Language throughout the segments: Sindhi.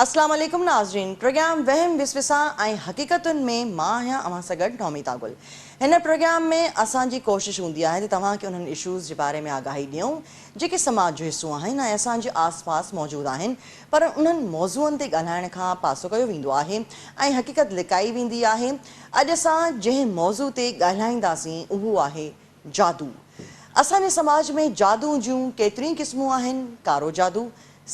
اسلام عليڪم ناظرين پروگرام وهم وسوسا ۽ حقيقتن ۾ مان آهيان اوهان سان گڏ نوميتا گل هن پروگرام ۾ اسان جي ڪوشش هوندي آهي ته توهان کي انهن اشوز جي باري ۾ آگاهي ڏيون جيڪي سماج جو حصو آهن ۽ اسان جي آس پاس موجود آهن پر انهن موضوعن تي ڳالهائڻ کان پاسو ڪيو ويندو آهي ۽ حقيقت لڪائي ويندي آهي اڄ اسان جنهن موضوع تي ڳالهائينداسين اهو آهي جادو. اسان جي سماج ۾ جادو جون ڪيتريون ئي قسمون آهن، ڪارو جادو،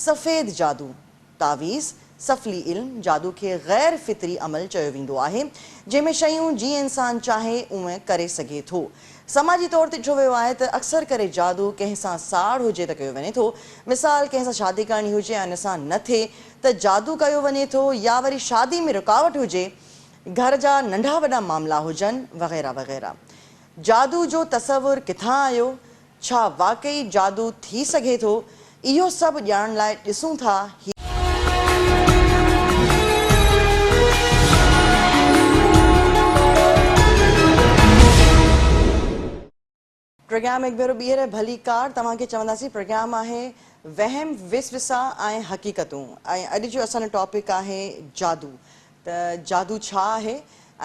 سفيد جادو، تعويذ، سفلي علم، جادو کي غير فطري عمل چيو ويندو آهي، جنهن ۾ شيون جيئن انسان چاهي اونئن ڪري سگهي ٿو. سماجي طور تي ڏٺو ويو آهي ته اڪثر ڪري جادو ڪنهن سان ساڙ هجي ته ڪيو وڃي ٿو. مثال ڪنهن سان شادي ڪرڻي هجي ۽ ان سان نه ٿئي ته جادو ڪيو وڃي ٿو يا وري شادي ۾ رڪاوٽ هجي، گهر جا ننڍا وڏا معاملا هجن وغيره وغيره. جادو جو تصور ڪٿان آيو؟ ڇا واقعي جادو ٿي سگهي ٿو؟ اهو سڀ ڄاڻڻ لاء ڏسون ٿا هي. پروگرام هڪ ڀيرو ٻيهر ڀليڪار توهان کي چونداسين پروگرام آهي وهم وسوسا ۽ حقيقتون ۽ اڄ جو اسان جو ٽاپڪ آهي جادو ته جادو ڇا آهي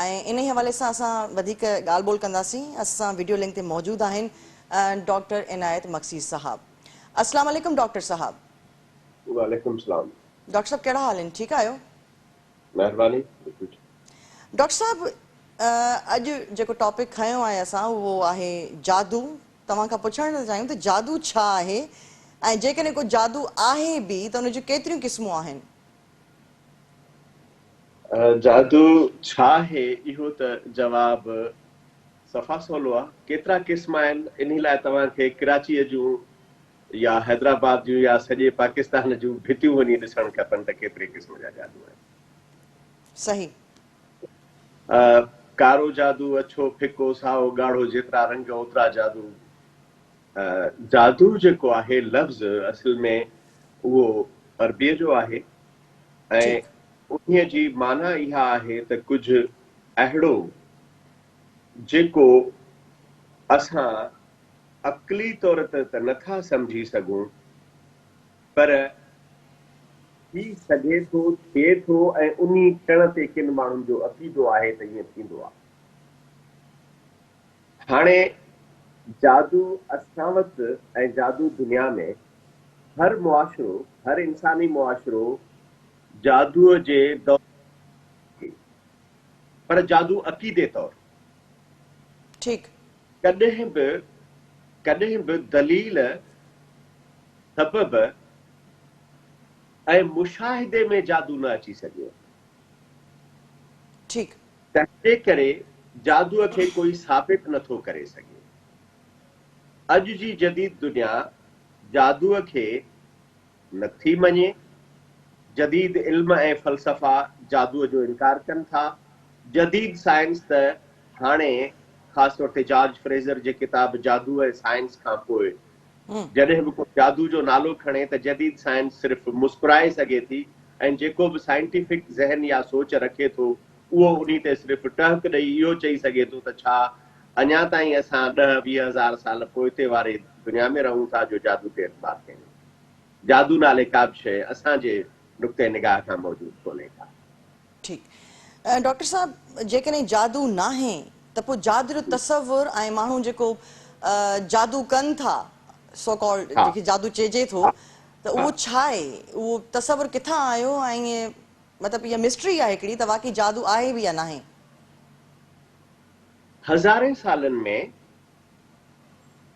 ۽ انهي حوالي سان اسان وڌيڪ ڳالهه ٻولهه ڪنداسين اسان سان وڊيو لنڪ تي موجود آهن ڊاڪٽر عنايت مگسي صاحب السلام عليڪم ڊاڪٽر صاحب. وعليڪم السلام. ڊاڪٽر صاحب ڪهڙا حال آهن ٺيڪ آهيو. مهرباني بلڪل ٺيڪ. ڊاڪٽر صاحب اڄ جيڪو ٽاپڪ کنيو آهي اسان اهو آهي جادو توهان کان پڇڻ ٿا چاهيون ته جادو ڇا آهي ۽ جيڪڏهن ڪو جادو آهي به ته ان جون ڪيتريون قسمون آهن. جادو ڇا آهي اهو ته جواب صفا سولو آهي. ڪيترا قسم آهن انهي لاء توهان کي ڪراچيء جون يا حيدرآباد جون يا سڄي پاڪستان جون ڀتيون وڃي ڏسڻ کپن ته ڪيتري قسم جا جادو آهن. صحيح. ڪارو جادو، اڇو، ڦڪو، سائو، ڳاڙهو جيترا رنگ اوترا جادو. جادو جيڪو آهي لفظ اصل ۾ اهو عربيء جو آهي ۽ انهيء جي معنيٰ اها آهي ته ڪجهه اهڙو جيڪو اسان عقلي طور تي ته نه ٿا سمجهي سگهون پر ٿي سگهي ٿو، ٿئي ٿو ۽ انهي ٿيڻ تي ڪن ماڻهن جو عقيدو آهي ته ائين ٿيندو آهي. هاڻي جادو اسان وٽ ۽ جادو دنيا ۾ هر معاشرو، هر انساني معاشرو جادوء جي دور ۾ آهي پر جادو عقيدي طور. ٺيڪ. ڪڏهن به ڪڏهن به دليل، سبب ۽ مشاهدي ۾ جادو نه اچي سگهيو. ٺيڪ. تنهنجي ڪري جادوء کي ڪوئي ثابت نه ٿو ڪري سگهي. اڄ جي جديد دنيا جادوء کي نه ٿي مڃي. جديد علم ۽ فلسفا جادوء جو انڪار ڪن ٿا. جديد سائنس ته هاڻي خاص طور تي جارج فريزر جي ڪتاب جادو ۽ سائنس کان پوء جڏهن به ڪو جادو جو نالو کڻي ته جديد سائنس صرف مسڪرائي سگهي ٿي ۽ جيڪو به سائنٽيفڪ ذهن يا سوچ رکي ٿو اهو انهي تي صرف ٽهڪ ڏئي اهو چئي سگهي ٿو ته ڇا اڃا تائين اسان ڏهه 20 هزار سال پوئتي واري دنيا ۾ رهون ٿا جو جادو تي اعتبار ڪيون. جادو نالي ڪا به شيء اسان جي نقطه نگاهه کان موجود ڪونهي ڪا. ٺيڪ ڊاڪٽر صاحب جيڪڏهن جادو ناهي ته پوء جادو جو تصور ۽ ماڻهو جيڪو جادو ڪن ٿا سو ڪالڊ جنهن کي جادو چئجي ٿو ته اهو ڇا آهي اهو تصور ڪٿان آيو ۽ مطلب اها مسٽري آهي هڪڙي ته واقعي جادو آهي به يا ناهي. هزارين سالن ۾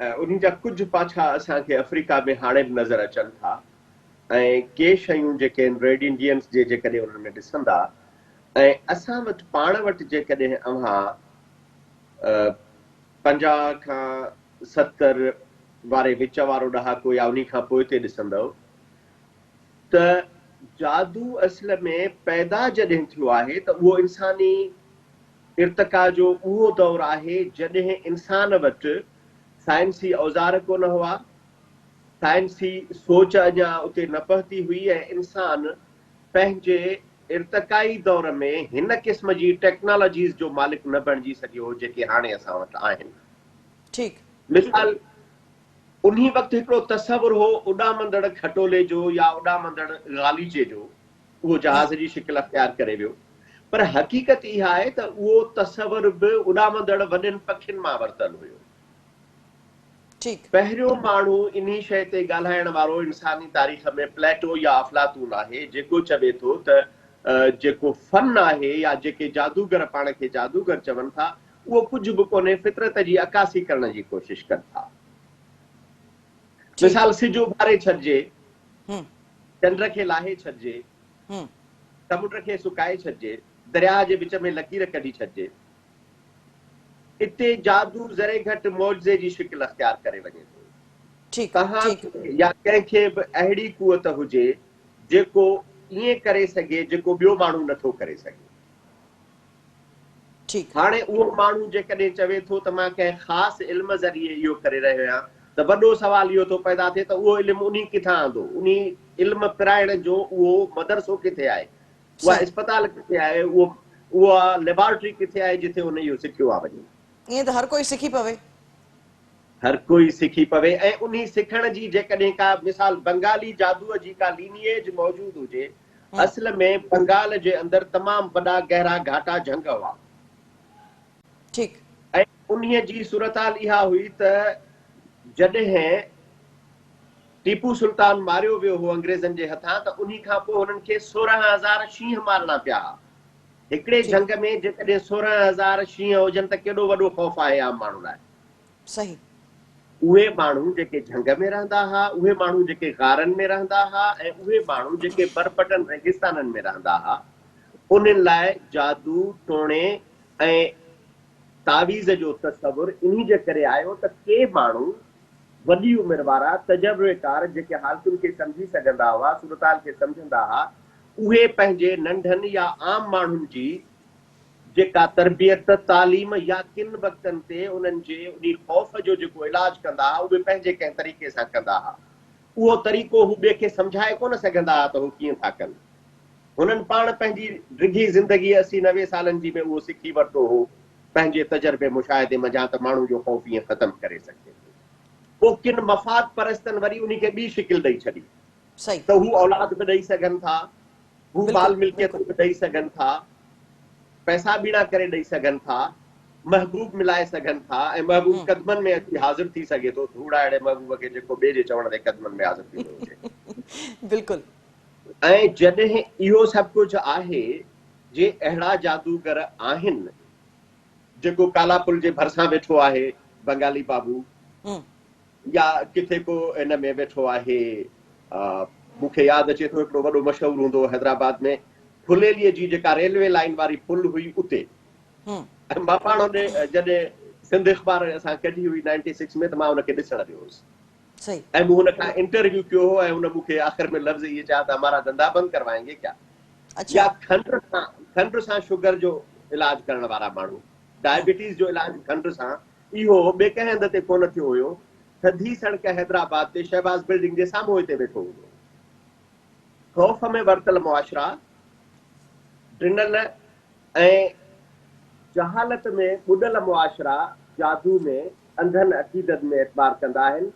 انهي جا ڪجهه پاڇا اسان کي آفريڪا ۾ هاڻي به نظر اچن ٿا ۽ ڪي شيون جيڪي آهن ريڊ انڊينس جي جيڪڏهن انهن ۾ ڏسندا ۽ اسان وٽ پاڻ وٽ جيڪڏهن اوهان 50 کان 70 واري وچ وارو ڏهاڪو يا انهي کان پوئتي ڏسندؤ ته جادو اصل ۾ پيدا جڏهن ٿيو آهي ته اهو انساني ارتقا جو اهو دور آهي جڏهن انسان وٽ سائنسي اوزار ڪونه هئا، سائنسي سوچ اڃا اتي نه پهتي هئي ۽ انسان پنهنجي ارتقائي دور ۾ هن قسم جي ٽيڪنالاجيز جو مالڪ نه بڻجي سگهيو هو جيڪي هاڻي اسان وٽ آهن. ٺيڪ. مثال انهي وقت هڪڙو تصور هو اڏامندڙ کٽولي جو يا اڏامندڙ غاليچي جو. اهو جهاز جي شڪل اختيار ڪري ويو. پر حقيقت اها آهي ته اهو تصور به اڏامندڙ وڏن پکين مان ورتل هيو. پهريون ماڻهو انهي شيء تي ڳالهائڻ وارو انساني تاريخ ۾ پليٽو يا افلاطون آهي، جيڪو چوي ٿو ته جيڪو فن آهي يا جيڪي جادوگر پاڻ کي جادوگر چون ٿا، اهو ڪجهه به ڪونهي، فطرت جي عڪاسي ڪرڻ جي ڪوشش ڪن ٿا. مثال سج اڀاري ڇڏجي، چنڊ کي لاهي ڇڏجي، سمنڊ کي سڪائي ڇڏجي، درياهه جي وچ ۾ لڪير ڪڍي ڇڏجي. اتي جادو ذري گهٽ معجزي جي شڪل اختيار ڪري وڃي ٿو. توهان کي يا ڪنهن کي به اهڙي قوت هجي جيڪو ائين ڪري سگهي جيڪو ٻيو ماڻهو نٿو ڪري سگهي. هاڻي اهو ماڻهو جيڪڏهن چوي ٿو ته مان ڪنهن خاص علم ذريعي اهو ڪري رهيو آهيان ته وڏو سوال اهو ٿو پيدا ٿئي ته اهو علم انهي ڪٿان آندو؟ انهي علم پرائڻ جو اهو مدرسو ڪٿي آهي؟ اها اسپتال ڪٿي آهي؟ اهو اها ليبارٽري ڪٿي آهي جتي هن اهو سکيو آهي وڃي؟ ائين ته هر ڪوئي سکي پوي. هر ڪوئي سکي پوي ۽ انهي سکڻ جي جيڪڏهن ڪا مثال بنگالي جادوء جي ڪا لينيئيج موجود هجي اصل ۾ بنگال جي اندر تمام وڏا گهرا گهاٽا جهنگ هئا. ۽ انهيء جي صورتحال اها هئي ته جڏهن ٽيپو سلطان ماريو ويو هو انگريزن جي هٿان ته انهي کان پوء هنن کي 16,000 شينهن مارڻا پيا ها. هڪڙي جهنگ ۾ جيڪڏهن 16,000 شينهن هجن ته ڪيڏو وڏو خوف آهي عام ماڻهو لاء. اهي ماڻهو جيڪي جهنگ ۾ رهندا ها، اهي ماڻهو جيڪي غارن ۾ رهندا ها ۽ اهي ماڻهو جيڪي برپٽن ريگستانن ۾ رهندا ها، انهن لاء جادو، ٽوڻي ۽ تعويذ جو تصور انهي جي ڪري آيو ته ڪي ماڻهو وڏي عمر وارا تجربيڪار جيڪي حالتن کي سمجهي سگهندا هئا، صورتحال کي سمجهندا ها، اهي پنهنجي ننڍن يا عام ماڻهن جي جيڪا تربيت، تعليم يا ڪن وقتن تي انهن جي انهي خوف جو جيڪو علاج ڪندا ها، اهي پنهنجي ڪنهن طريقي سان ڪندا ها. اهو طريقو هو ٻئي کي سمجهائي ڪونه سگهندا ها ته هو ڪيئن ٿا ڪن. هنن پاڻ پنهنجي ڊگهي زندگي اسي نوي سالن جي ۾ اهو سکي ورتو هو. پنهنجي تجربي مشاهدي منجهان ته ماڻهو جو خوف ائين ختم ڪري سگهجي ٿو. پوء ڪن مفاد پرستن وري انهي کي ٻي شڪل ڏئي ڇڏي ته هو اولاد به ڏئي سگهن ٿا، هو مال ملڪيتون به ڏئي سگهن ٿا، پئسا ٻيڻا ڪري ڏئي سگهن ٿا، محبوب ملائي سگهن ٿا ۽ محبوب قدمن ۾ اچي حاضر ٿي سگهي ٿو، ڌوڙ آهي اهڙي محبوب کي جيڪو ٻئي جي چوڻ تي قدمن ۾ حاضر ٿيندو هجي. ۽ جڏهن اهو سڀ ڪجهه آهي جي اهڙا جادوگر آهن، جيڪو ڪالا پل جي ڀرسان ويٺو آهي بنگالي بابو يا ڪٿي ڪو ان ۾ ويٺو آهي، مون کي ياد اچي ٿو هڪڙو وڏو مشهور هوندو هو حيدرآباد ۾ ڦليليء جي جيڪا ريلوي لائين واري پل هئي اتي ۽ مان پاڻ ان جڏهن سنڌ اخبار اسان ڪڍي هئي نائنٽي سڪس ۾ ته مان ان کي ڏسڻ ويو هوس. ۽ مون هن کان انٽرويو ڪيو هو ۽ هن مون کي آخر ۾ لفظ اهي چيا ته همارا ڌنڌا بند ڪروائين گي ڪيا؟ يا کنڊ سان شگر جو علاج ڪرڻ وارا ماڻهو، ڊائبٽيز جو علاج کنڊ سان، اهو ٻئي ڪنهن هنڌ تي ڪونه ٿيو هيو، ٿڌي سڙڪ حيدرآباد تي شهباز بلڊنگ جي سامهون هتي ويٺو هوندو هو. خوف ۾ ورتل معاشرا، ڊنل ۽ جهالت ۾ ٻڏل معاشرا جادو ۾ انڌن عقيدن ۾ اعتبار ڪندا آهن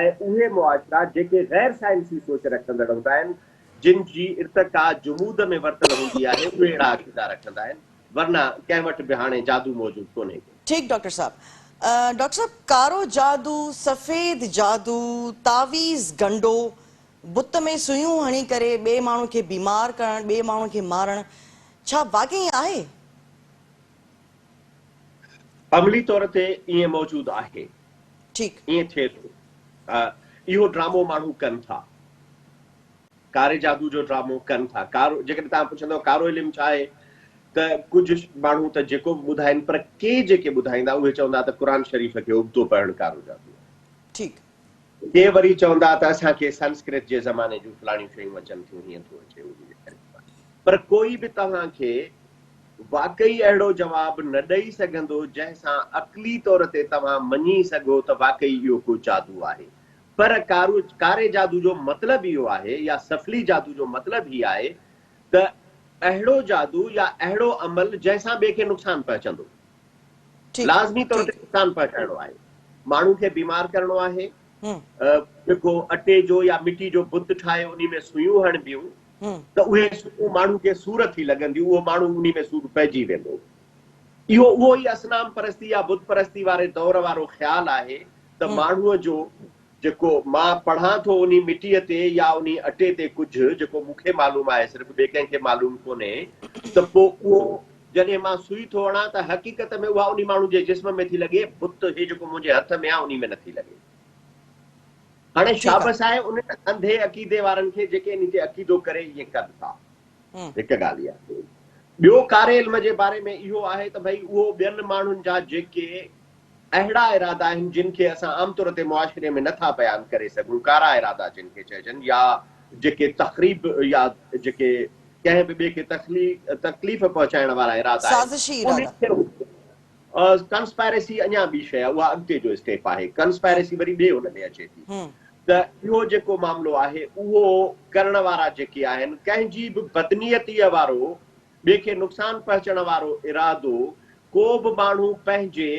۽ اهي معاشرا جيڪي غير سائنسي سوچ رکندڙ هوندا آهن، جن جي ارتقا جمود ۾ ورتل هوندي آهي، اهي اهڙا عقيدا رکندا آهن، ورنه ڪنهن وٽ به هاڻي جادو موجود ڪونهي ڪو. ٺيڪ ڊاڪٽر صاحب. ڊاڪٽر صاحب ڪارو جادو، سفيد جادو، تعويذ گنڊو، بت ۾ سوئيون هڻي ڪري ٻئي ماڻهو کي بيمار ڪرڻ، ٻئي ماڻهو کي مارڻ، ڇا واقعي ائين آهي؟ عملي طور تي ائين موجود آهي. ائين ٿئي ٿو. اهو ڊرامو ماڻهو ڪن ٿا. ڪاري جادو جو ڊرامو ڪن ٿا. ڪارو جيڪڏهن توهان پڇندؤ ڪارو علم ڇا آهي ته ڪجهه ماڻهو ته جيڪو به ٻڌائين پر ڪي جيڪي ٻڌائيندا اهي چوندا ته قرآن شريف کي ابتو پڙهڻ ڪارو جادو آهي. ڪي وري چوندا ته اسان کي سنسڪرت جي زماني جون فلاڻيون شيون اچن ٿيون هيئن ٿو اچي انهي جي ڪري پر ڪوئي به توهان کي واقعي اهڙو جواب نه ڏئي سگهندو جنهن سان عقلي طور تي توهان مڃي سگهو ته واقعي اهو ڪو جادو آهي. پر ڪارو ڪاري جادو جو مطلب اهو آهي يا سفلي جادو جو مطلب هي آهي ته اهڙو جادو يا اهڙو عمل جنهن سان ٻئي کي نقصان پهچندو. لازمي طور تي نقصان پهچائڻو آهي. ماڻهو کي بيمار ڪرڻو آهي. جيڪو اٽي جو يا مٽي جو بت ٺاهي انهي ۾ سوئيون هڻبيون. ته اهي سرون ماڻهو کي سور ٿي لڳنديون، اهو ماڻهو انهي ۾ سور پئجي ويندو. اهو اهو ئي اصنام پرستي يا بت پرستي واري دور وارو خيال آهي ته ماڻهوء جو جيڪو مان پڙهان ٿو انهي مٽيء تي يا انهي اٽي تي ڪجهه جيڪو مون کي معلوم آهي صرف ٻئي ڪنهن کي معلوم ڪونهي ته پوء اهو جڏهن مان سوئي ٿو هڻان ته حقيقت ۾ اها انهي ماڻهو جي جسم ۾ ٿي لڳي، بت هي جيڪو منهنجي هٿ ۾ آهي انهي ۾ نٿي لڳي. هاڻي شابس آهي انهن انڌي عقيدي وارن کي جيڪي انهي تي عقيدو ڪري ائين ڪن ٿا. هڪ ڳالهه اها ٿي. ٻيو ڪاري علم جي باري ۾ اهو آهي ته ڀئي اهو ٻين ماڻهن جا جيڪي اهڙا ارادا آهن جن کي اسان عام طور تي معاشري ۾ نه ٿا بيان ڪري سگهون، ڪارا ارادا جن کي چئجن يا جيڪي تخريب يا جيڪي ڪنهن به ٻئي کي تڪليف پهچائڻ وارا ارادا آهن سازشي ارادا. انهن کي ڪنسپائرسي اڃا ٻي شيء آهي اها اڳتي جو اسٽيپ آهي، ڪنسپائرسي وري ٻئي ان ۾ اچي ٿي ته اهو جيڪو معاملو آهي اهو ڪرڻ وارا جيڪي آهن ڪنهن جي به بدنيتيء وارو ٻئي کي نقصان پهچڻ وارو ارادو ڪو به ماڻهو پنهنجي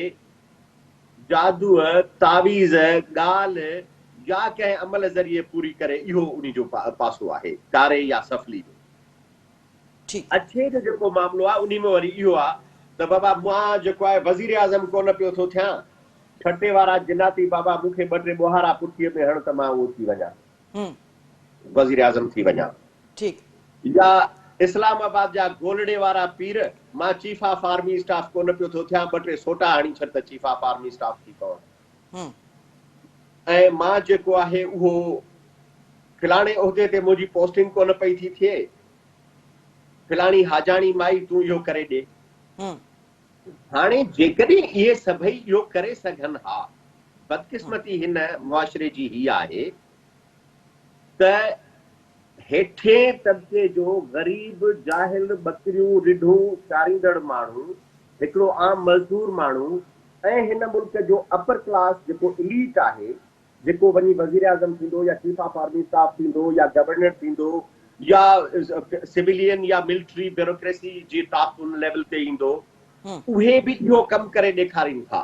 جادوء، تعويذ، ڳالهه يا ڪنهن عمل ذريعي پوري ڪري اهو انهي جو پاسو آهي ڪاري يا سفلي جو. اڇي جو جيڪو معاملو آهي انهي ۾ وري اهو آهي ته بابا مان جيڪو آهي وزيراعظم ڪونه پيو ٿو ٿيان، ٺٽي وارا جناتي بابا مون کي ٻه ٽي ٻوهارا پٺيء ۾ هڻ ته مان اهو ٿي وڃان. وزيراعظم ٿي وڃان. يا اسلام آباد جا گولڙي وارا پير، مان چيف آف آرمي اسٽاف ڪونه پيو ٿو ٿيان، ٻه ٽي سوٽا هڻي ڇڏ ته چيف آف آرمي اسٽاف ٿي پوان. ۽ مان جيڪو آهي اهو فلاڻي عهدي تي منهنجي پوسٽنگ ڪونه پئي ٿي ٿئي، فلاڻي حاجاڻي مائي تون اهو ڪري ڏي. هاڻي جيڪڏهن اهي سڀئي اهو ڪري سگهن ها، بدقسمتي هن معاشري جي هيء آهي ته هيٺئين طبقي جو غريب، جاهل، ٻڪريون، رڍون چاريندڙ ماڻهو، هڪڙو عام مزدور ماڻهو ۽ هن ملڪ جو اپر ڪلاس جيڪو اليٽ آهي، جيڪو وڃي وزيراعظم ٿيندو يا چيف آف آرمي اسٽاف ٿيندو يا گورنر ٿيندو يا سولين يا ملٽري بيوروڪريسي جي ٽاپ ان ليول تي ايندو، اهي به اهو ڪم ڪري ڏيکارين ٿا.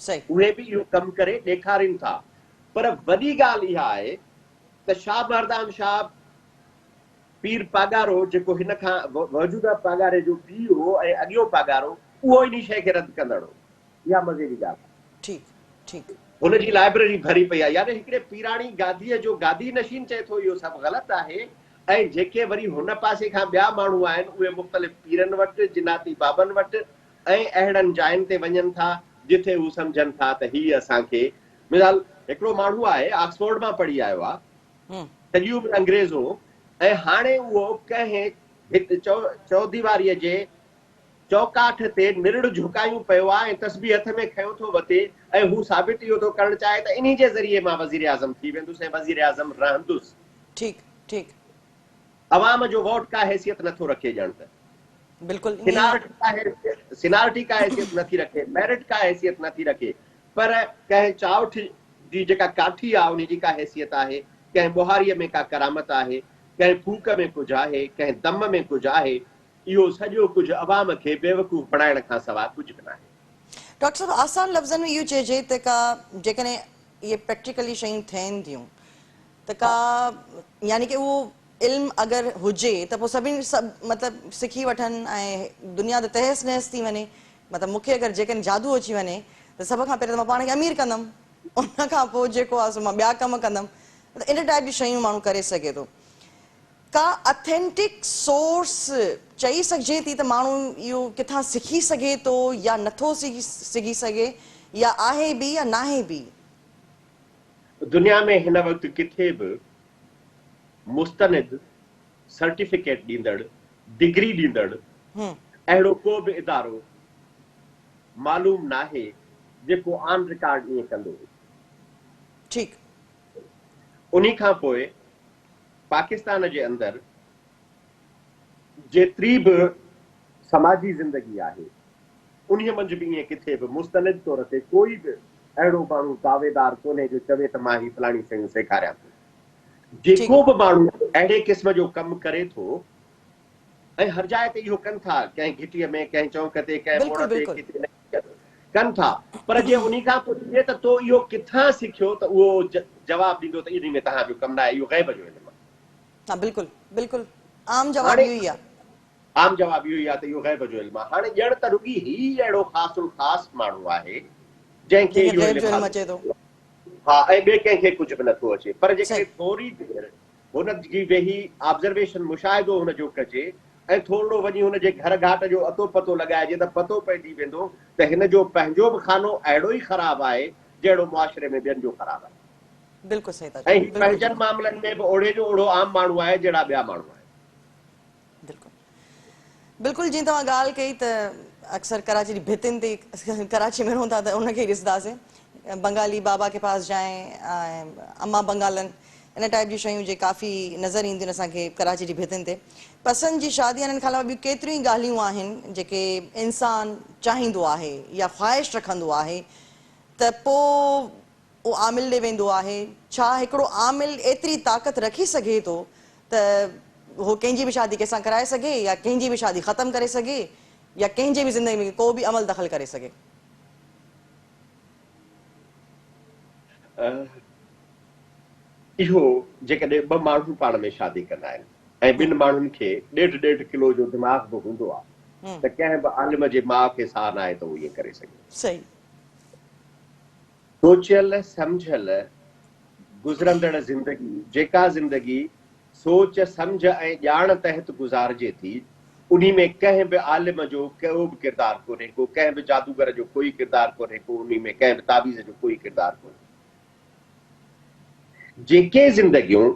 اهي به اهو ڪم ڪري ڏيکارين ٿا. پر وڏي ڳالهه اها آهي ته شاهه مردان شاهه پير پاڳارو جيڪو هن کان موجوده پاڳاري جو پيء هو ۽ اڳيون پاڳارو اهو انهي شيء کي رد ڪندڙ هو. اها مزي جي ڳالهه آهي. ٺيڪ ٺيڪ. هن جي لائبريري ڀري پئي آهي. يعني هڪڙي پيراڻي گاديء جو گادي نشين چئي ٿو اهو سڀ غلط آهي ۽ جيڪي وري هن پاسي کان ٻيا ماڻهو آهن اهي مختلف پيرن وٽ، جناتي بابن وٽ ۽ اهڙن جاين تي وڃن ٿا جٿي هو سمجهن ٿا ته هي اسان کي مثال هڪڙو ماڻهو آهي آڪسفورڊ مان پڙهي آيو آهي سڄي عمر انگريز هو ۽ هاڻي اهو ڪنهن ڀت چوديواريء جي چوڪاٺ تي نرڙ جهڪايون پيو آهي ۽ تسبيح هٿ ۾ کنيو ٿو وتي ۽ هو ثابت اهو ٿو ڪرڻ چاهي ته انهي جي ذريعي مان وزيراعظم ٿي ويندس ۽ وزيراعظم رهندس. ٺيڪ ٺيڪ. عوام جو ووٽ ڪا حيثيت نٿو رکي ڄڻ ته. بلڪل ائين ئي. سينارٽي ڪا حيثيت نٿي رکي، ميرٽ ڪا حيثيت نٿي رکي پر ڪنهن چائوٺ جي جيڪا ڪاٺي آهي انهي جي ڪا حيثيت آهي، ڪنهن ٻوهاريء ۾ ڪا ڪرامت آهي، ڪنهن ڦوڪ ۾ ڪجهه آهي، ڪنهن دم ۾ ڪجهه آهي، اهو سڄو ڪجهه عوام کي بيوقوف بڻائڻ کان سواء ڪجهه به ناهي. ڊاڪٽر صاحب آسان لفظن ۾ اهو چئجي ته ڪا جيڪڏهن اهي پريڪٽيڪلي شيون ٿين ٿيون ته ڪا يعني ڪه اهو علم اگر هجي ته پوء سڀني سڀ مطلب سکي وٺن ۽ دنيا ته تهس نهس ٿي وڃي مطلب مون کي اگر جيڪڏهن جادو اچي وڃي ته سڀ کان پهريان ته مان پاڻ کي امير ڪندم ان کان پوء جيڪو آهي سو مان ٻيا ڪم ڪندم مطلب ان ٽائيپ جون شيون ماڻهو ڪري سگهي ٿو ڪا اٿينٽڪ سورس چئي سگهجي ٿي ته ماڻهو اهو ڪٿان سکي سگهي ٿو يا نٿو سکي سگهي يا آهي به يا ناهي به. دنيا ۾ هن وقت ڪٿي به مستند سرٽيفڪيٽ ڏيندڙ، ڊگري ڏيندڙ اهڙو ڪو به ادارو معلوم ناهي جيڪو آن رڪارڊ ائين ڪندو هجي. ٺيڪ. انهي کان پوء پاڪستان جي اندر جيتري به سماجي زندگي آهي انهيء منجهه به ائين ڪٿي به مستند طور تي ڪوئي به اهڙو ماڻهو دعويدار ڪونهي جو چوي ته مان هي فلاڻيون شيون سيکاريان ٿو. جيڪو به ماڻهو اهڙي قسم جو ڪم ڪري ٿو ۽ هر جاء تي اهو ڪن ٿا، ڪنهن گهٽيء ۾ ڪنهن چونڪ تي، ڪنهن موڙ تي، ڪٿي نه ڪن ٿا، پر جي انهي کان پڇجي ته تو اهو ڪٿان سکيو ته اهو جواب ڏيندو ته انهي ۾ توهان جو ڪم ناهي، اهو غيب جو علم آهي. ها بلڪل بلڪل عام جواب اهو ئي آ. عام جواب اهو ئي آ ته اهو غيب جو علم آ. هاڻي ڄڻ ته رڳي هي ئي اهڙو خاص الخاص ماڻهو آهي جنهن کي اهو علم اچي ٿو. ها ۽ ٻئي ڪنهن کي ڪجهه به نٿو اچي. پر جيڪڏهن ٿوري دير هن جي ويهي آبزرويشن، مشاهدو، هن جو ڪجي ۽ ٿورڙو وڃي هن جي گهر گهاٽ جو اتو پتو لڳائجي ته پتو پئجي ويندو ته هن جو پنهنجو به خانو اهڙو ئي خراب آهي جهڙو معاشري ۾ ٻين جو خراب آهي. بلڪل صحيح ٿا چئو. ۽ هي پنهنجن معاملن ۾ به اوڙي جو اوڙو عام ماڻهو آهي جهڙا ٻيا ماڻهو آهن. بلڪل بلڪل جيئن توهان ڳالهه ڪئي ته اڪثر ڪراچي جي ڀتين تي ڪراچي ۾ رهون ٿا ته ان کي ئي ڏسنداسين بنگالي بابا ڪي پاس جائين ۽ اما بنگالن ان ٽائيپ جون شيون جي ڪافي نظر اينديون آهن اسان کي ڪراچي جي ڀتين تي پسند جي شادي انهن کان علاوه ٻيون ڪيتريون ئي ڳالهيون آهن جيڪي انسان چاهيندو آهي يا خواهش رکندو آهي ته پوء اهو عامل ڏي ويندو آهي، ڇا هڪڙو عامل ايتري طاقت رکي سگهي ٿو ته هو ڪنهن جي به شادي ڪنهن سان ڪرائي سگهي يا ڪنهن جي به شادي ختم ڪري سگهي يا ڪنهن جي به زندگي ۾ ڪو به عمل دخل ڪري سگهي؟ اهو جيڪڏهن ٻه ماڻهو پاڻ ۾ شادي ڪندا آهن ۽ ٻن ماڻهن کي ڏيڍ ڏيڍ ڪلو جو دماغ به هوندو آهي ته ڪنهن به عالم جي ماء کي ساهه ناهي ته هو ائين ڪري سگهي. صحيح. سوچيل سمجهيل گذرندڙ زندگي، جيڪا زندگي سوچ، سمجهه ۽ ڄاڻ تحت گذارجي ٿي، انهي ۾ ڪنهن به عالم جو ڪو به ڪردار ڪونهي ڪو، ڪنهن به جادوگر جو ڪوئي ڪردار ڪونهي ڪو، انهي ۾ ڪنهن به تعويذ جو ڪوئي ڪردار ڪونهي. جيڪي زندگيون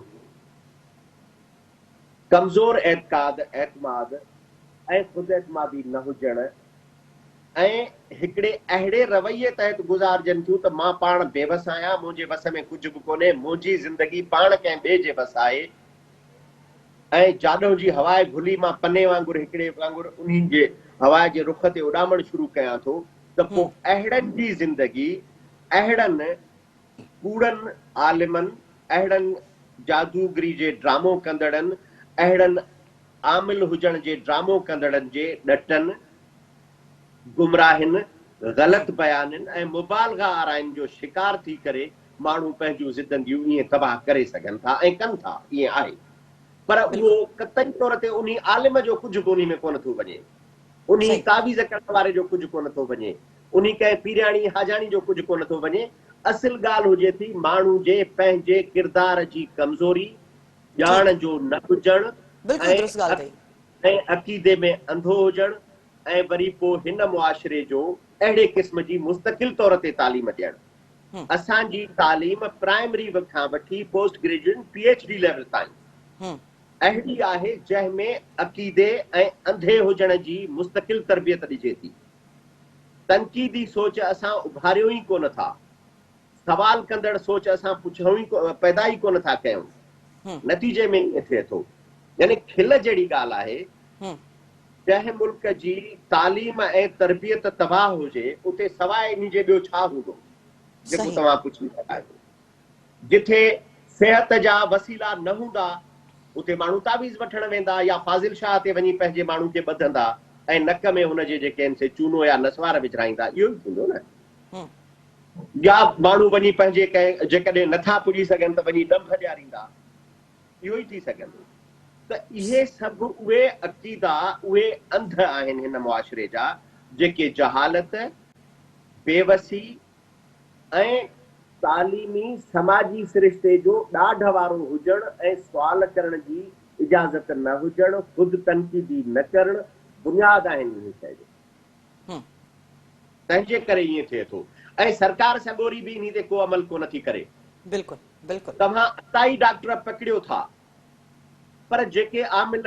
ڪمزور اعتقاد، اعتماد ۽ خود اعتمادي نه هجڻ ۽ هڪڙي اهڙي رويي تحت گذارجن ٿيون ته مان پاڻ بيوس آهيان، منهنجي وس ۾ ڪجهه به ڪونهي، منهنجي زندگي پاڻ ڪنهن ٻئي جي وس آهي ۽ جاڏهن جي هواء گهلي مان پني وانگر هڪڙي وانگر انهي جي هواء جي رخ تي اڏامڻ شروع ڪيان ٿو ته پوء اهڙن جي زندگي اهڙن ڪوڙن عالمن، اهڙن جادوگري جي ڊرامو ڪندڙن، اهڙن عامل هجڻ جي ڊرامو ڪندڙن جي ڏٽن، گمراهين، غلط بيانين ۽ مبالغه آرائين جو شڪار ٿي ڪري ماڻهو پنهنجون زدنگيون ائين تباهه ڪري سگهن ٿا ۽ ڪن ٿا، ائين آهي. پر اهو قطعي طور تي انهي عالم جو ڪجهه به انهي ۾ ڪونه ٿو وڃي. انهي تعويذ ڪرڻ واري جو ڪجهه ڪونه ٿو وڃي. انهي ڪنهن پيرياڻي حاجاڻي جو ڪجهه ڪونه ٿو وڃي. اصل ڳالهه هجي ٿي ماڻهو جي پنهنجي ڪردار جي ڪمزوري، ڄاڻ جو نه هجڻ ۽ عقيدي ۾ انڌو هجڻ ۽ وري پوء هن معاشري جو اهڙي قسم جي مستقل طور تي تعليم ڏيڻ. اسان جي تعليم پرائمري کان وٺي post graduation P H D level تائين اهڙي آهي جنهن ۾ عقيدي ۽ انڌي هجڻ جي مستقل تربيت ڏجي ٿي. تنقيدي سوچ اسان اڀاريون ئي ڪونه ٿا. سوال ڪندڙ سوچ اسان پڇون ئي پيدا ئي ڪونه ٿا ڪيون. نتيجي ۾ ائين ٿئي ٿو. يعني کل جهڙي ڳالهه آهي، جنهن ملڪ جي تعليم ۽ تربيت تباهه هجي، اتي سواء انهي جي ٻيو ڇا هوندو، جيڪو توهان پڇي رهيا آهيو. جٿي صحت جا وسيلا نه هوندا، اتي ماڻهو تعويذ وٺڻ ويندا يا فاضل شاهه تي وڃي پنهنجي ماڻهو کي ٻڌندا ۽ نڪ ۾ هن جي جيڪي آهن سي چونو يا نسوار وجهرائيندا، اهو ئي ٿيندو نه. يا ماڻهو وڃي پنهنجي ڪنهن جيڪڏهن نٿا پڄي سگهن ته وڃي ڏنڀ ڏياريندا، اهو ئي ٿي سگهندو ته اهي سڀ اهي عقيدا، اهي انڌ آهن هن معاشري جا، جيڪي جهالت، بيوسي ۽ تعليمي سماجي سرشتي جو ڏاڍ وارو هجڻ ۽ سوال ڪرڻ جي اجازت نه هجڻ، خود تنقيدي نه ڪرڻ، بنياد آهن انهي شيء جو. تنهن جي ڪري ائين ٿئي ٿو ۽ سرڪار سڳوري به انهي تي ڪو عمل ڪونه ٿي ڪري. بلڪل بلڪل. توهان عطائي ڊاڪٽر پڪڙيو ٿا پر جيڪي عامل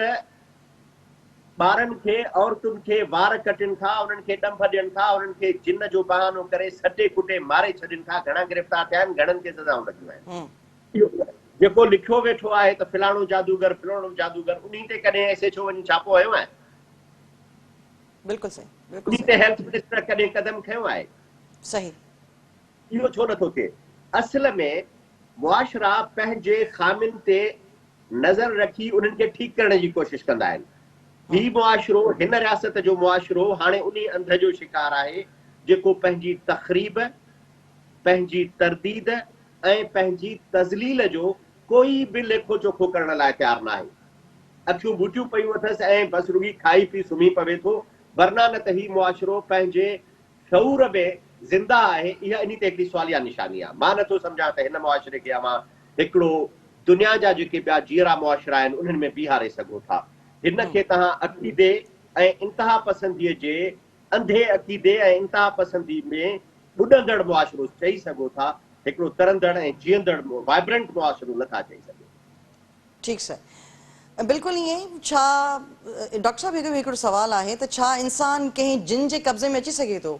ٻارن کي عورتن کي وار ڪٽين ٿا انهن کي ڏنڀ ڏين ٿا انهن کي جن جو بهانو ڪري سٽي ڪٽي ماري ڇڏين ٿا گهڻا گرفتار ٿيا آهن گهڻن کي سزائون لڳيون آهن اهو جيڪو لکيو ويٺو آهي ته فلاڻو جادوگر فلاڻو جادوگر انهي تي ڪڏهن ايس ايڇ او وڃي ڇاپو هنيو آهي؟ بلڪل صحيح بلڪل انهي تي هيلٿ منسٽر ڪڏهن قدم کنيو آهي؟ صحيح. اهو ڇو نٿو ٿئي؟ اصل ۾ معاشرا پنهنجي خامين تي نظر رکي انهن کي ٺيڪ ڪرڻ جي ڪوشش ڪندا آهن. هي معاشرو، هن رياست جو معاشرو هاڻي انهي انڌ جو شڪار آهي جيڪو پنهنجي تخريب، پنهنجي ترديد ۽ پنهنجي تذليل جو ڪوئي به ليکو چوکو ڪرڻ لاء تيار ناهي. اکيون ٻوٽيون پيون اٿس ۽ بس رڳي کائي پي سمهي پوي ٿو. ورنه نه ته هي معاشرو پنهنجي شعور ۾ زنده آهي، اها انهي تي هڪڙي سواليه نشاني آهي. مان نٿو سمجهان ته هن معاشري کي اوهان هڪڙو دنيا جا جيڪي ٻيا جيئرا معاشرا آهن انهن ۾ بيهاري سگهو ٿا. هن کي توهان عقيدي ۽ انتها پسنديء جي انڌي عقيدي ۽ انتها پسندي ۾ ٻڏندڙ معاشرو چئي سگهو ٿا، هڪڙو ترندڙ ۽ جيئندڙ Vibrant معاشرو نه ٿا چئي سگهو. ٺيڪ سر بلڪل ائين ئي. ڇا ڊاڪٽر صاحب هڪ هڪڙو سوال آهي ته ڇا انسان ڪنهن جن جي قبضي ۾ اچي سگهي ٿو؟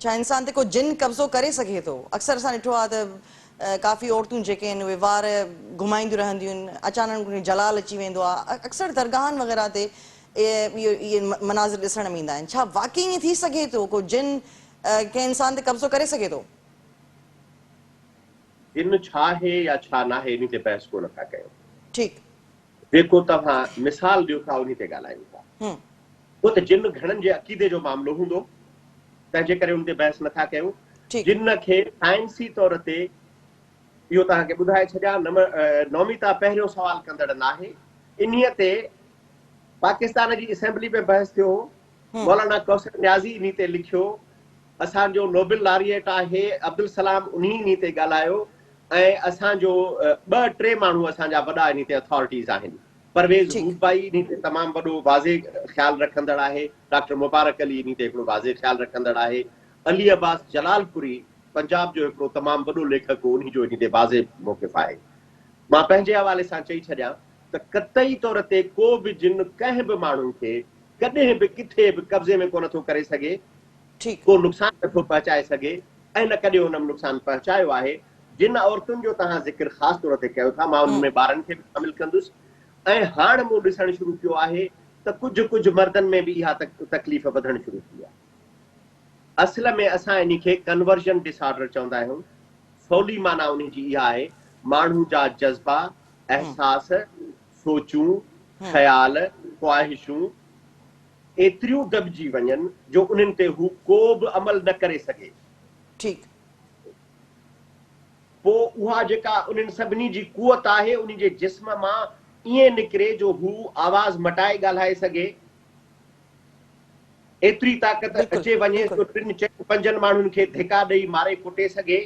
ڇا انسان تي ڪو جن قبضو ڪري سگهي ٿو؟ اڪثر اسان ڏٺو آهي ته ڪافي عورتون جيڪي آهن اهي وار گهمائينديون رهنديون آهن اچانڪ انهن کي جلال اچي ويندو آهي اڪثر درگاهن وغيره تي اهي مناظر ڏسڻ ۾ ايندا آهن ڇا واقعي ائين ٿي سگهي ٿو ڪو جن ڪنهن انسان تي قبضو ڪري سگهي ٿو؟ جن ڇا آهي يا ڇا ناهي انهي تي بحث ڪونه ٿا ڪيون. ٺيڪ. جيڪو توهان مثال ڏيو ٿا انهي تي ڳالهايون ٿا. ڇو ته جن گهڻن جي عقيدي جو معاملو هوندو تنهن جي ڪري ان تي بحث نه ٿا ڪيون. جن کي سائنسي طور تي اهو توهان کي ٻڌائي ڇڏيان نوميتا پهريون سوال ڪندڙ ناهي. انهي تي پاڪستان جي اسيمبلي ۾ بحث ٿيو هو. مولانا ڪوثر نيازي انهي تي لکيو. اسان جو نوبل لاريئيٽ آهي عبدالسلام انهي انهي تي ڳالهايو ۽ اسان جو ٻه ٽي ماڻهو اسان جا وڏا انهي تي اٿارٽيز آهن پرويز هوبائي انهي تي تمام وڏو واضح خيال رکندڙ آهي ڊاڪٽر مبارڪ علي انهي تي هڪڙو واضح خيال رکندڙ آهي علي عباس جلالپوري پنجاب جو هڪڙو تمام وڏو ليکڪ هو انهي جو انهي تي واضح موقف آهي مان پنهنجي حوالي سان چئي ڇڏيان ته قطعي طور تي ڪو به جن ڪنهن به ماڻهو کي ڪڏهن به ڪٿي به قبضي ۾ ڪونه ٿو ڪري سگهي ڪو نقصان نه ٿو پهچائي سگهي ۽ نه ڪڏهن ان نقصان پهچايو آهي. جن عورتن جو توهان ذڪر خاص طور تي ڪيو ٿا، مان انهن ۾ ٻارن کي به شامل ڪندس ۽ هاڻ مون ڏسڻ شروع ڪيو آهي ته ڪجهه ڪجهه مردن ۾ به اها تڪليف وڌڻ شروع ٿي آهي. اصل ۾ اسان انهي کي ڪنورجن ڊس آرڊر چوندا آهيون. سولي معنيٰ انهي جي اها آهي، ماڻهو جا جذبا، احساس، سوچون، خيال، خواهشون، ايتريون دٻجي وڃن جو انهن تي هو ڪو به عمل نه ڪري سگهي. ٺيڪ. پوء اها جيڪا انهن سڀني جي قوت آهي انهي جي جسم مان ائين نڪري جو هو آواز مٽائي ڳالهائي سگهي. ايتري طاقت اچي وڃيس جو ٽن چئن پنجن ماڻهن کي ڌڪا ڏئي ماري ڪٽي سگهي.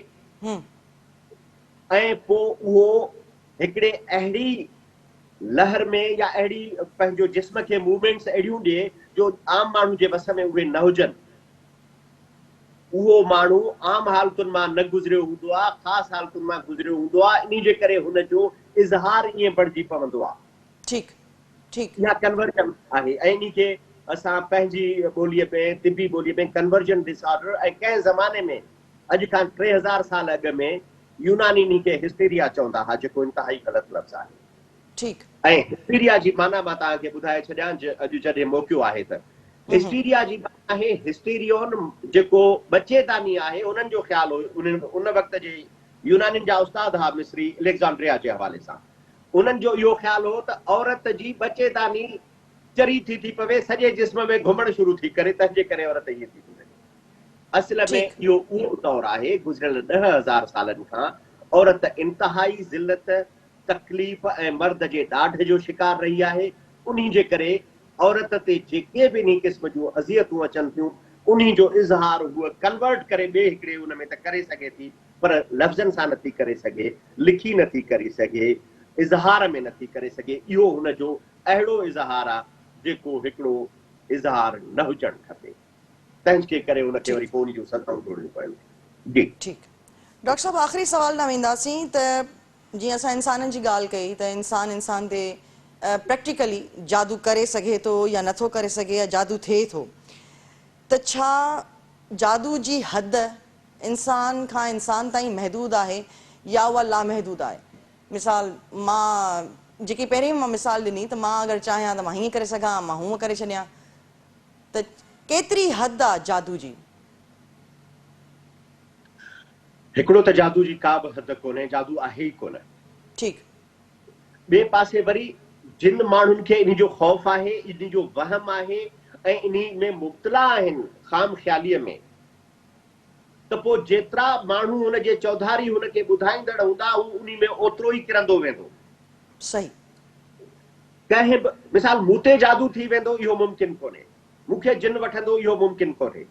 ۽ پوء اهو هڪڙي اهڙي لهر ۾ يا اهڙي پنهنجو جسم کي موومينٽس اهڙيون ڏئي جو عام ماڻهو جي وس ۾ اهي نه هجن. اهو ماڻهو عام حالتن مان نه گذريو هوندو آهي، خاص حالتن مان گذريو هوندو آهي، انهي جي ڪري هن جو اظهار ائين بڻجي پوندو آهي. ٺيڪ ٺيڪ. اها ڪنورجن آهي ۽ انهي کي اسان پنهنجي ٻوليء ۾ طبي ٻوليء ۾ ڪنورجن ڊس آرڊر ۽ ڪنهن زماني ۾ اڄ کان 3000 سال اڳ ۾ يوناني انهي کي هسٽيريا چوندا ها جيڪو انتهائي غلط لفظ آهي. ٺيڪ. ۽ هسٽيريا جي معنيٰ مان توهان کي ٻڌائي ڇڏيان اڄ جڏهن موقعو آهي ته. هسٽيريا جي معنيٰ آهي هسٽيريون جيڪو ٻچيداني آهي انهن جو خيال هو انهن ان وقت جي يونانين جا استاد ها مصري اليگزانڊريا جي حوالي سان انهن جو اهو خيال هو ته عورت جي ٻچيداني چري ٿي ٿي پوي سڄي جسم ۾ گهمڻ شروع ٿي ڪري تنهن جي ڪري عورت ائين ٿي ٿي وڃي. اصل ۾ اهو اهو دور آهي گذريل 10,000 سالن کان عورت انتهائي ذلت، تڪليف ۽ مرد جي ڏاڍ جو شڪار رهي آهي، انهي جي ڪري عورت تي جيڪي به انهي قسم جون اذيتون اچن ٿيون انهي جو اظهار هوء ڪنورٽ ڪري ٻئي هڪڙي ان ۾ ته ڪري سگهي ٿي پر لفظن سان نٿي ڪري سگهي، لکي نٿي ڪري سگهي، اظهار ۾ نٿي ڪري سگهي، اهو هن جو اهڙو اظهار آ جيڪو هڪڙو اظهار نه هجڻ کپي. تنهن جي ڪري ان کي وري پوء ان جون سزائون جوڙڻيون پون ٿيون. جي. ٺيڪ ڊاڪٽر صاحب آخري سوال ڏانهن وينداسين ته جيئن اسان انسانن جي ڳالهه ڪئي ته انسان انسان تي پريڪٽيڪلي جادو ڪري سگهي ٿو يا نٿو ڪري سگهي يا جادو ٿئي ٿو ته ڇا جادو جي حد انسان کان انسان تائين محدود آهي يا اها لامحدود آهي مثال مان جيڪي پهرين مان مثال ڏني ته مان اگر چاهيان ته مان هيئن ڪري سگهان مان هونئن ڪري ڇڏيان ته ڪيتري حد آ جادو جي؟ هڪڙو ته جادو جي ڪا به حد ڪونهي، جادو آهي ئي ڪونه. ٺيڪ. ٻئي پاسي وري جن ماڻهن کي انهي جو خوف آهي، انهي جو وهم آهي ۽ انهي ۾ مبتلا آهن خام خياليء ۾، ته پوء جيترا ماڻهو هن جي چوڌاري هن کي ٻڌائيندڙ هوندا هو انهي ۾ اوترو ئي ڪرندو ويندو. صحيح. ڪنهن به مثال مون تي جادو ٿي ويندو اهو ممڪن ڪونهي. مون کي جن وٺندو اهو ممڪن ڪونهي.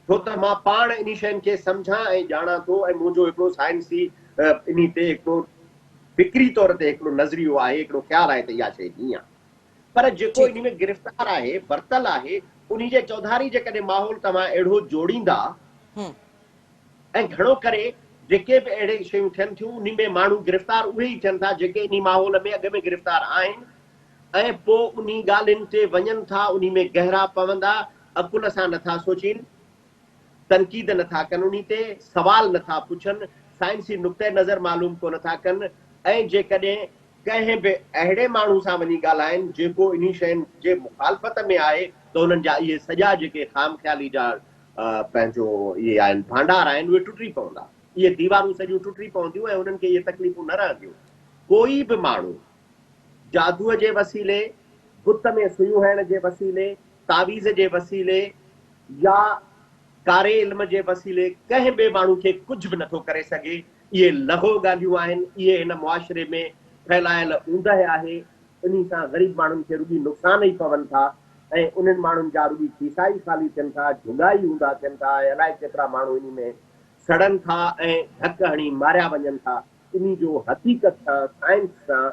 ڇو ته مان پاڻ انهي شين کي سمجهان ۽ ڄاڻان ٿو ۽ منهنجو هڪڙو سائنسي انهي تي هڪڙو فڪري طور تي هڪڙو نظريو آهي، هڪڙو خيال آهي ته اها شيء هيئن آهي. پر جيڪو انهي ۾ گرفتار آهي، ورتل آهي، انهي جي چوڌاري جيڪڏهن ماحول توهان اهڙو جوڙيندا ۽ گهڻو ڪري جيڪي به اهڙي شيون ٿين ٿيون انهي ۾ ماڻهو گرفتار اهي ئي ٿين ٿا جيڪي انهي ماحول ۾ اڳ ۾ گرفتار آهن ۽ پوء انهي ڳالهين تي وڃن ٿا، انهي ۾ گهرا پوندا، عقل سان نٿا سوچين، تنقيد نٿا ڪن انهي تي، سوال نٿا پڇن، سائنسي نقطه نظر معلوم ڪونه ٿا ڪن ۽ جيڪڏهن ڪنهن به اهڙي ماڻهو سان وڃي ڳالهائين جيڪو انهي شين جي مخالفت ۾ آهي ته انهن جا اهي سڄا جيڪي خام خيالي جا پنهنجو اهي آهن ڀانڊار آهن اهي ٽٽي پوندا، اهي ديوارون سڄيون ٽٽي پونديون ۽ انهن کي اهي تڪليفون نه رهنديون. ڪوئي به ماڻهو جادوء جي وسيلي، بت ۾ سوئيون هڻڻ جي وسيلي، تعويذ جي وسيلي يا ڪاري علم جي وسيلي ڪنهن ٻئي ماڻهو کي ڪجهه به نٿو ڪري سگهي. اهي لغو ڳالهيون آهن، اهي هن معاشري ۾ ڦهلايل اوندهه آهي، انهي سان غريب ماڻهن کي رڳي نقصان ئي پون ٿا ۽ انهن ماڻهن جا رڳي کيسا ئي خالي ٿين ٿا، جهڳا ئي اونڌا ٿين ٿا ۽ الائي ڪيترا ماڻهو انهي ۾ سڙن ٿا ۽ ڌڪ هڻي ماريا وڃن ٿا. انهي جو حقيقت سان، سائنس سان،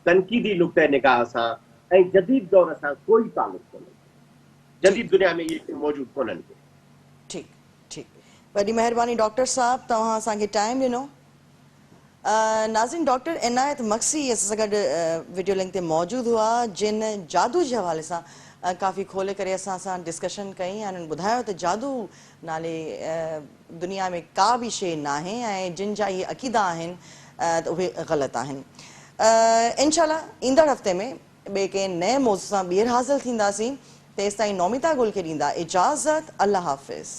تنقيدي نقطه نگاهه سان ۽ جديد دور سان ڪوئي تعلق ڪونهي. جديد دنيا ۾ اهي شيون موجود ڪونهن ڪي. ٺيڪ ٺيڪ وڏي مهرباني ڊاڪٽر صاحب توهان اسان کي ٽائيم ڏنو. ناظرين ڊاڪٽر عنايت مگسي اسان سان گڏ وڊيو لنڪ تي موجود هئا جن جادو جي حوالي سان ڪافي کولي ڪري اسان سان ڊسڪشن ڪئي ۽ انهن ٻڌايو ته جادو نالي دنيا ۾ ڪا به شيء ناهي ۽ جن جا اهي عقيدا آهن ته اهي غلط آهن. انشاء الله ايندڙ هفتي ۾ ٻئي ڪنهن نئين موضوع سان ٻيهر حاضر ٿينداسين تيستائين نوميتا گل کي ڏيندا اجازت الله حافظ.